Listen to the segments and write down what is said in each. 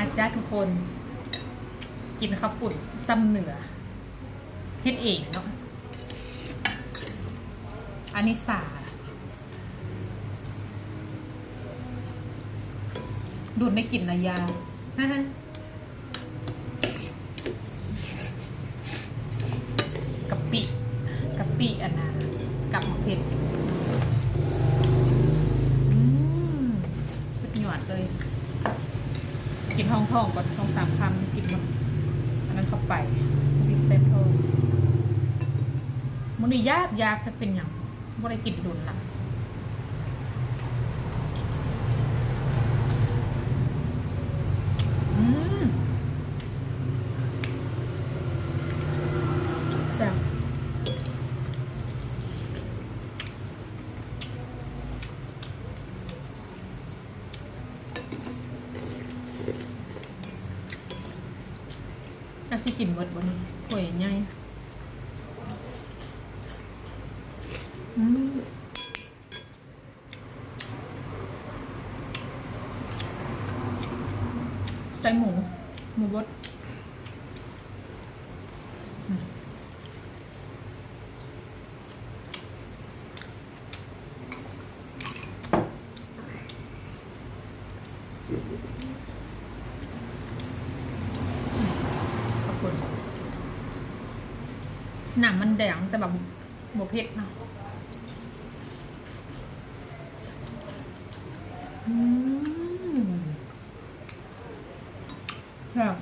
ມາຈ້າທຸກຄົນ ກິນເຂົ້າປຸ້ນຊຳເໜືອ ເຮັດເອງເນາະ. ອານິສາ ດົນໄດ້ກິນຫຼາຍຢ່າງ. ກະປິ ກະປິອັນນ່າ ກັບໝາກເຜັດ ອືມ ສຸດຍອດເລີຍ. ກິນຮອງທ້ອງກ່ອນສອງສາມຄຳ ກິນອັນນັ້ນເຂົ້າໄປ ຕິດແຊບທ້ອງ. ມື້ນີ້ຢາກ ຢາກ ຈັກເປັນຫຍັງ. ບໍ່ໄດ້ກິນດົນລະ. ອືມ ແຊບ. ຈັກຊິກິນເບິດບໍ່ນີ້ ຖ້ວຍໃຫຍ່. ອືມ ໃສ່ໝູ ໝູບົດ. ຂອບຄຸນ. ໜັງມັນແດງ ແຕ່ວ່າບໍ່ເຜັດເນາະ. ອືມ ແຊບ.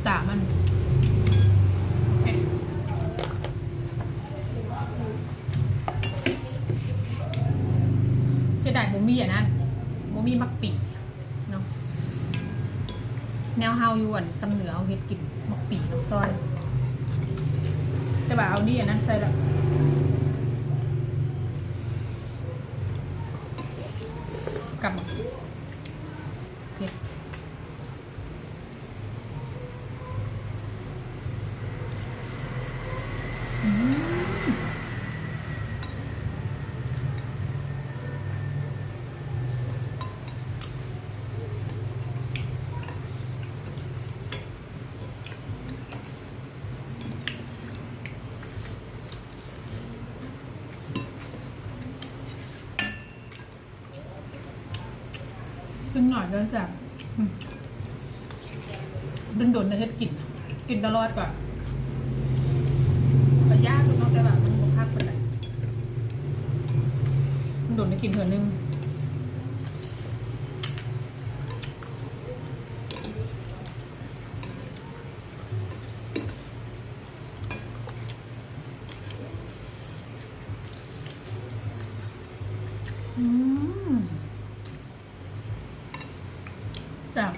ຕາມັນ ເສຍດາຍບໍ່ມີອັນນັ້ນ ບໍ່ມີໝາກປີເນາະ. ແນວເຮົາຢູ່ອັນຊຳເໜືອ ເຮົາເຮັດກິນໝາກປີໝາກຊອຍ ແຕ່ວ່າເອົານີ້ອັນນັ້ນໃສ່ລະ ກັບໝາກເຜັດ. ອືມ ກິນໜ້ອຍແລ້ວແຊບ ອືມ ດົນໆໄດ້ເຮັດກິນ ກິນຕະຫຼອດກະ ກະຢາກເນາະ ແຕ່ວ່າມັນບໍ່ຄັກປານໃດ ດົນໄດ້ກິນເທື່ອໜຶ່ງ. ອືມ ແຊບ.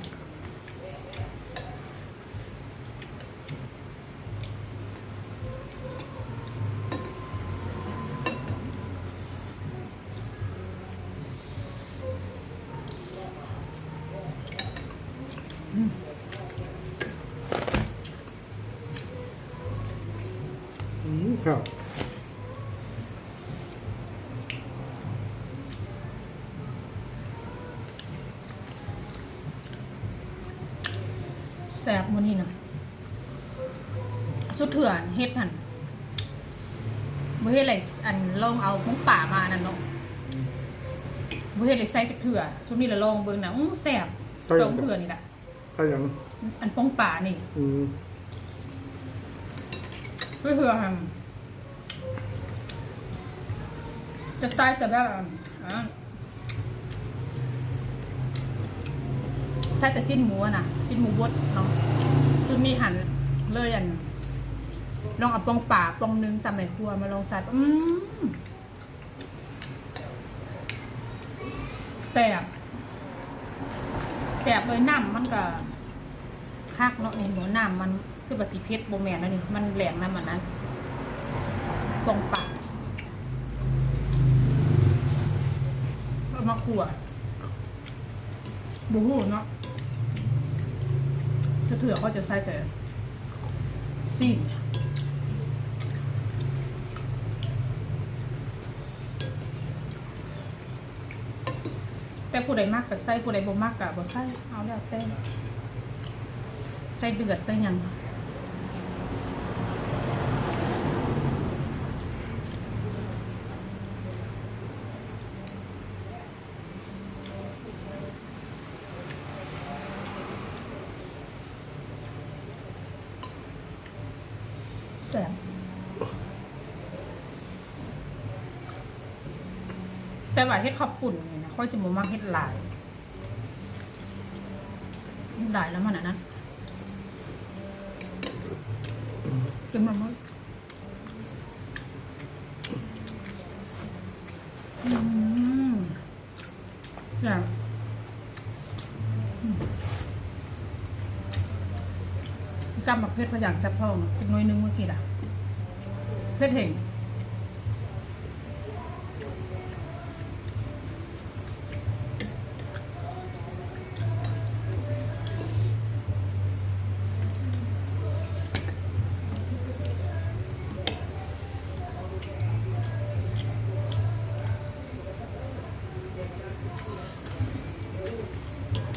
ອືມ ອືມ ແຊບ ແຊບມື້ນີ້ນະ. ສຸດເທື່ອເຮັດຫັ້ນ ບໍ່ເຮັດໄດ້ ອັນ ລອງເອົາປົງປາມາອັນນັ້ນເນາະ ອືມ ບໍ່ເຮັດໄດ້ໃສ່ຈັກເທື່ອ ຊຸມນີ້ລະລອງເບິ່ງນະ ອື ແຊບ ສອງເທື່ອນີ້ລະ. ໃສ່ຫຍັງ? ອັນປ່ອງປານີ້ ອືມ ເພື່ອ ເພື່ອ ຈະໃສ່ແຕ່ແບບ ອັນ ອັນ ໃສ່ແຕ່ຊີ້ນໝູຫັ້ນນະ ຊີ້ນໝູບົດເນາະ ຊຸມນີ້ຫັ້ນເລີຍ ອັນ ລອງເອົາປ່ອງປາປ່ອງໜຶ່ງ ຕຳໃນຄົວມາລອງໃສ່ ອືມ. ແຊບ ແຊບເລີຍ. ນ້ຳມັນກະຄັກເນາະ ນີ້ ນ້ຳມັນຄືວ່າຊິເຜັດ ບໍ່ແມ່ນແລ້ວນີ້ ມັນແຫຼງນ້ຳອັນນັ້ນ ປ່ອງປາ ເອົາມາຂົ້ວ ບໍ່ຮູ້ເນາະ ເທື່ອໆ ເຂົາຈະໃສ່ແຕ່ຊີ້ນ. ແຕ່ຜູ້ໃດມັກກໍໃສ່ ຜູ້ໃດບໍ່ມັກກໍບໍ່ໃສ່ ເອົາແລ້ວແຕ່ ໃສ່ເລືອດໃສ່ຫຍັງ. ແຊບ ແຕ່ວ່າເຮັດເຂົ້າປຸ້ນນີ້ນະ ຂ້ອຍຈະບໍ່ມັກເຮັດຫຼາຍ ເຮັດຫຼາຍແລ້ວມັນອັນນັ້ນ ເຕັມລະເມີດ. ອືມ ແຊບ ອືມ ຈ້ຳໝາກເຜັດພະຫຍັງແຊບທ້ອງ ກິນໜ່ວຍໜຶ່ງມື້ກີ້ລະ ເຜັດແຮງ.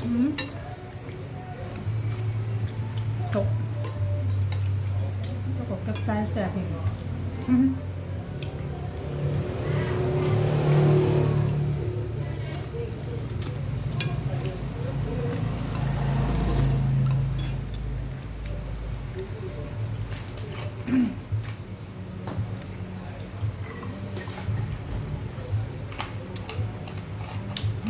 ອືມ ຈົບ ແລ້ວກໍກັບໄສ້ແຊບອີກ ອືມ. ອ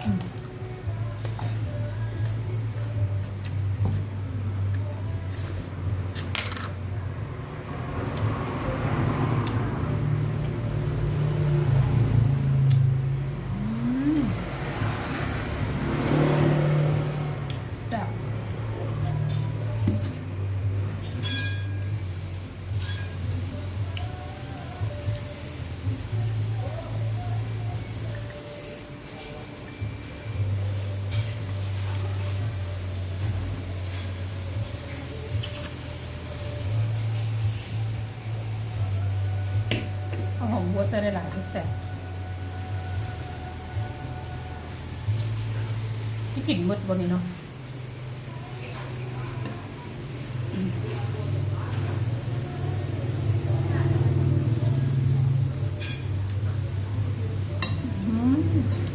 ືມ ອືມ ແຊບ. ເອົາຫອມບົວໃສ່ຫຼາຍໆ ຄືແຊບ. ຊິກິນໝົດບໍ່ນີ້ເນາະ? ອືມ.